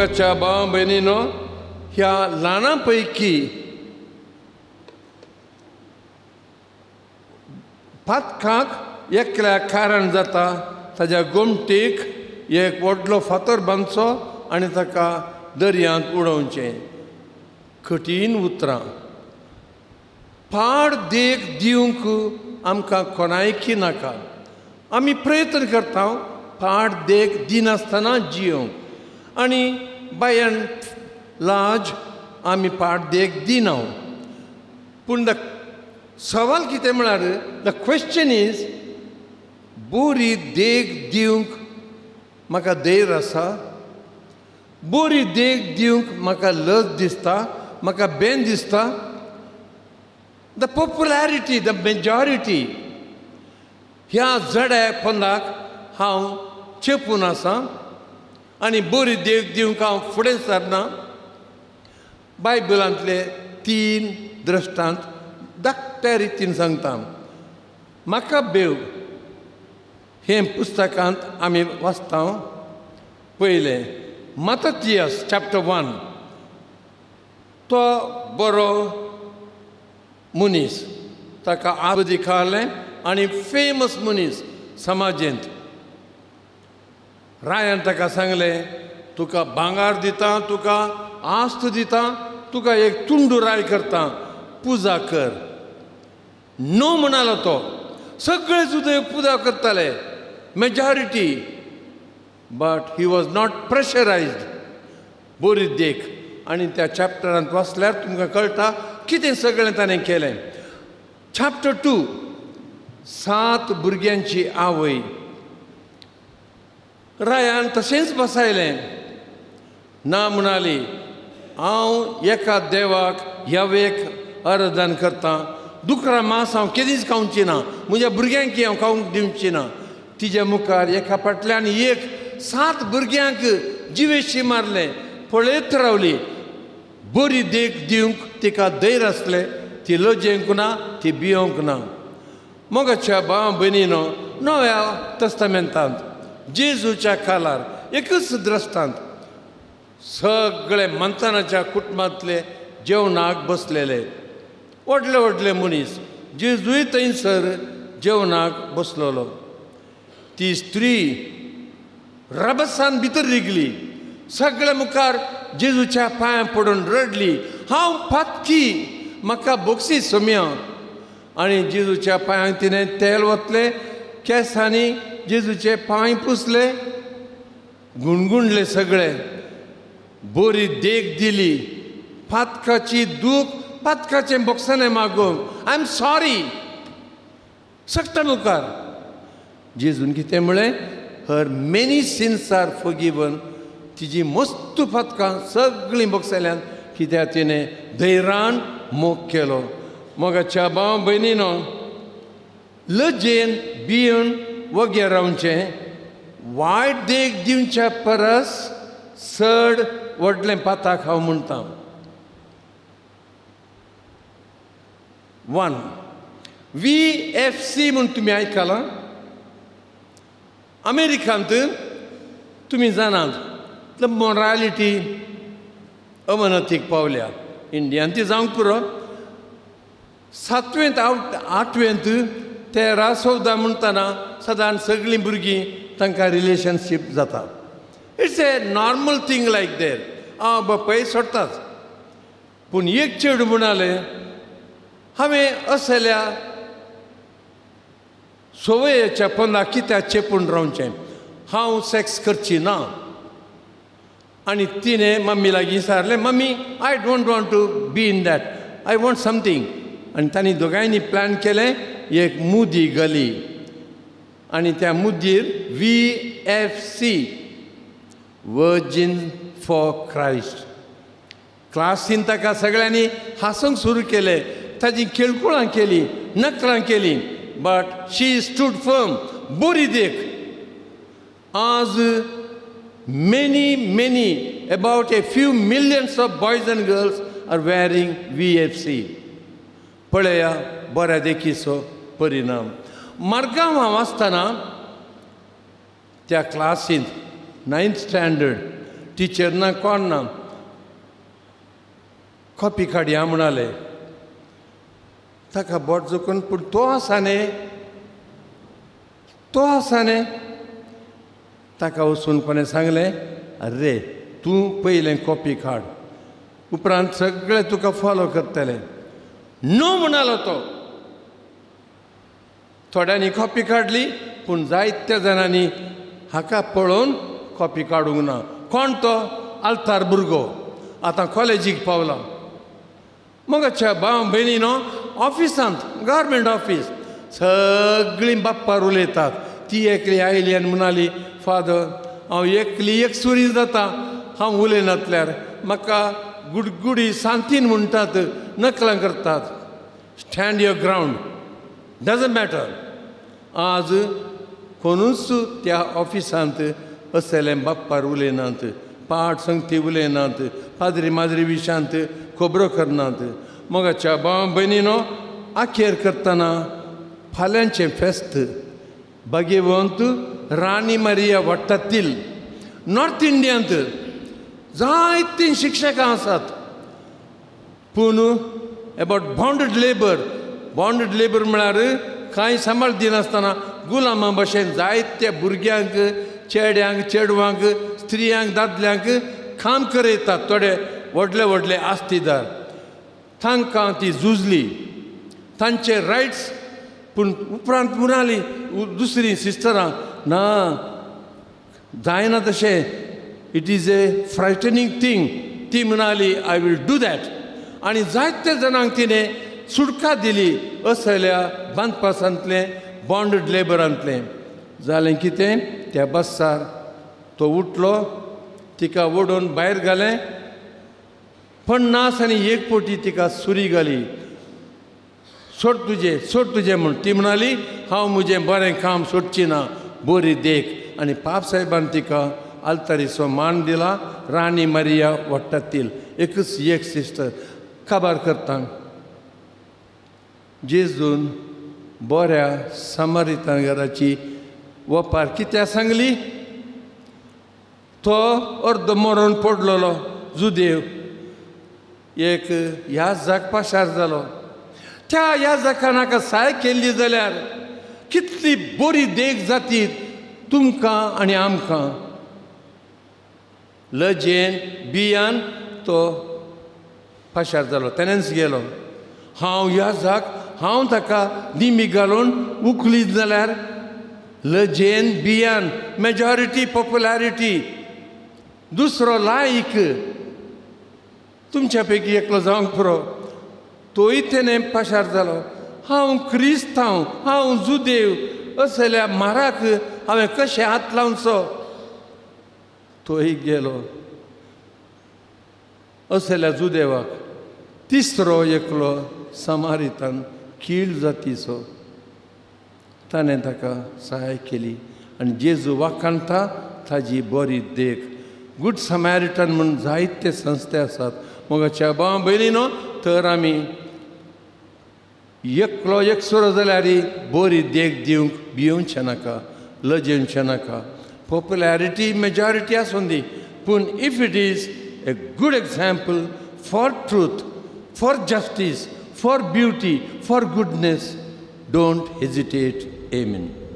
मोगाच्या भाव भयणीनो, ह्या ल्हाना पैकी पातकाक एकल्या कारण जाता ताज्या गोमटीक एक व्हडलो फातर बांदचो आनी ताका दर्यांत उडोवचें. कठीण उतरां. पाड देख दिवंक आमकां कोणायकी नाका. आमी प्रयत्न करता पाड देख दिनासतना जियोंक आनी बाय एंड लार्ज आमी पाड देख दिना. पूण the सवाल कितें म्हळ्यार, the question is, बरी देख दिवंक म्हाका धैर्य आसा? बरी देख दिवंक म्हाका लज दिसता, म्हाका बेन दिसता? The popularity, the majority ह्या जड्या पंदाक हांव चेपून आसा आनी बरी देख दिवंक हांव फुडें सरना. बायबलांतले तीन दृश्टांत धाकट्या रितीन सांगता. म्हाका बेव हें पुस्तकांत आमी वाचता. पयलें मतियस चॅप्टर 1. तो बरो मनीस, ताका आबदी खालें आनी फेमस मनीस समाजेंत. रायान ताका सांगलें, तुका भांगार दिता, तुका आस्त दिता, तुका एक तुंडुराय करता, पुजा कर. नो म्हणालो तो. सगळे सुद्दां पुजा करताले, majority, but he was not pressurised. बरी देख. आनी त्या चॅप्टरांत वाचल्यार तुमकां कळटा कितें सगळें ताणें केलें. चॅप्टर 2, 7 भुरग्यांची आवय. रायान तशेंच बसायलें. ना म्हणाली, हांव एका देवाक ह्यावेक आराधन करता, दुकरा मांस हांव केदींच खावची ना, म्हज्या भुरग्यांक हांव खावंक दिवची ना. तिज्या मुखार एका फाटल्यान एक 7 भुरग्यांक जिवेशी मारलें. पळयत रावली. बरी देख दिवंक तिका धैर्य आसलें. ती लजेंक ना, ती भियोंक ना. मोगाच्या भाव भयणीनो, नव्या तस्तामेंतांत जेजूच्या कालार एकच द्रश्टांत सगळे मंथनाच्या कुटुंबांतले जेवणाक बसलेले, व्हडले व्हडले मनीस. जेजूय थंयसर जेवणाक बसलेलो. ती स्त्री रबसान भितर रिगली, सगळे मुखार जेजूच्या पांयां पडून रडली, हांव पातकी, म्हाका बोक्सी सोम्या. आनी जेजूच्या पांयांक तिणें तेल वतलें, केंसांनी जेजूचे पांय पुसले, गुणगुणले सगळे. बरी देख दिली. पातकाची दूख, पातकाचें बोगसणें मागूंक, I am sorry, सगळ्या मुखार. जेजून कितें म्हळें? Her many sins are forgiven. तिजी मस्त पातकां सगळीं बोगसल्यान, कित्याक तिणें धैर्यान मोग केलो. मोगाच्या भाव भयणीनो, लजेन भिवन वगेर रावचें वायट देख दिवच्या परस चड व्हडलें पाताक हांव म्हणटा. 1 VFC म्हूण तुमी आयकलां? अमेरिकांत तुमी जाणात मोरालिटी अवनतीक पावल्या. इंडियान ती जावंक पुरो. 7वेंत 8वेंत 13 14 म्हणटना सदांच सगळीं भुरगीं तांकां रिलेशनशीप जाता. It's a normal thing like there. हांव बापाय सोडटाच. पूण एक चेडूं म्हणालें, हांवें असल्या संवयेच्या पंदा कित्याक चेपून रावचें, हांव सॅक्स करची ना. आनी तिणें मम्मी लागीं सारलें, mummy, I don't want to be in that, I want something. आनी तांणी दोगांयनी प्लॅन केलें, एक मुदी गली आनी त्या मुदीर VFC, virgin for Christ. क्लासीन ताका सगळ्यांनी हांसूंक सुरू केलें, ताजी खेळकुळां केली, नकरां केली, बट she stood firm. बरी देख. आज many many about a few millions of boys and girls are wearing VFC. पळया बऱ्या देखीचो परिणाम. मार्गांव हांव आसतना त्या क्लासींत 9th standard टिचर ना, कोण ना. कॉपी काडया म्हणाले. ताका बोट चुकून, पूण तो आसा न्ही, तो आसा न्ही. ताका वचून कोणें सांगलें, अरे, तूं पयलें कॉपी काड, उपरांत सगळे तुका फॉलो करतले. नो म्हणालो तो. थोड्यांनी कॉपी काडली, पूण जायत्या जाणांनी हाका पळोवन कॉपी काडूंक ना. कोण तो? आल्तार भुरगो आतां कॉलेजीक पावला. मोगाच्या भाव भयणीनो, ऑफिसांत, गव्हर्मेंट ऑफीस, सगळीं बाप्पार उलयतात. ती एकली आयली आनी म्हणाली, फादर, हांव एकली एकसुरी जाता. हांव उलयनातल्यार म्हाका गुडगुडी सांतीन म्हणटात, नकलां करतात. Stand your ground, doesn't matter. आज कोणूच त्या ऑफिसांत असलें बाप्पार उलयनात, पाठ संगती उलयनात, पाद्री माद्री विशांत खबरो करनात. मोगाच्या भाव भयणीनो, आखेर करतना फाल्यांचें फेस्त भाग्यवंत राणी मारिया वट्टातील. नॉर्थ इंडियांत जायतीं शिक्षकां आसात, पूण about bonded labour. Bonded labour म्हळ्यार कांय सांबाळ दिनासतना गुलामा भशेन जायत्या भुरग्यांक, चेड्यांक, चेडवांक, स्त्रियांक, दादल्यांक काम करयतात थोडे व्हडले व्हडले आस्तीदार. तांकां ती झुजली तांचे रायट्स. पूण उपरांत म्हणाली दुसरी सिस्टरां, ना, जायना तशें, it is a frightening thing. ती म्हणाली, I will do that. आनी जायत्या जाणांक तिणें सुटका दिली असल्या बांदपासांतलें, बॉन्डेड लेबरांतलें. जालें कितें? त्या बस्सार तो उठलो, तिका ओडून भायर घालें. 51 पटी तिका सुरी घाली. सोड तुजें, सोड तुजें म्हूण. ती म्हणाली, हांव म्हजें बरें काम सोडची ना. बरी देख. आनी पाप साहेबान तिका आल्तारीचो मान दिला, राणी मारिया वट्टातील. एकच एक सिस्टर. काबार करता. जेजून बऱ्या समारितांगराची वपार कित्याक सांगली? तो अर्द मरोन पडलेलो जुदेव एक याजक पाशार जालो. त्या याजकान हाका साय केल्ली जाल्यार कितली बरी देख जाती तुमकां आनी आमकां. लजेन बियान तो पाशार जालो, तेणेच गेलो. हांव याजक, हांव ताका दिमी घालून उखलीत जाल्यार? लजेन बियान, मेजॉरिटी, पॉप्युलॅरिटी, दुसरो लायक तुमच्या पैकी एकलो जावंक पुरो. तोय तेणें पाशार जालो. हांव क्रिस्तांव, हांव जुदेव, असल्या माराक हांवें कशें हात लावचो? तोय गेलो असल्या जुदेवाक. तिसरो एकलो समारितान, कीळ जातीचो, ताणें ताका सहाय केली आनी जेजू वाखाणता ताजी बरी देख. गुड समारिटन म्हूण जायते संस्थे आसात. मोगाच्या भाव भयणीनो, तर आमी एकलो एकसुरो जाल्यार बरी देख दिवंक भियोवचें नाका, लजेवचें नाका. पॉप्युलॅरिटी, मेजॉरिटी आसूं दी, पूण if it is a good example for truth, for justice, for beauty, for goodness, don't hesitate. Amen.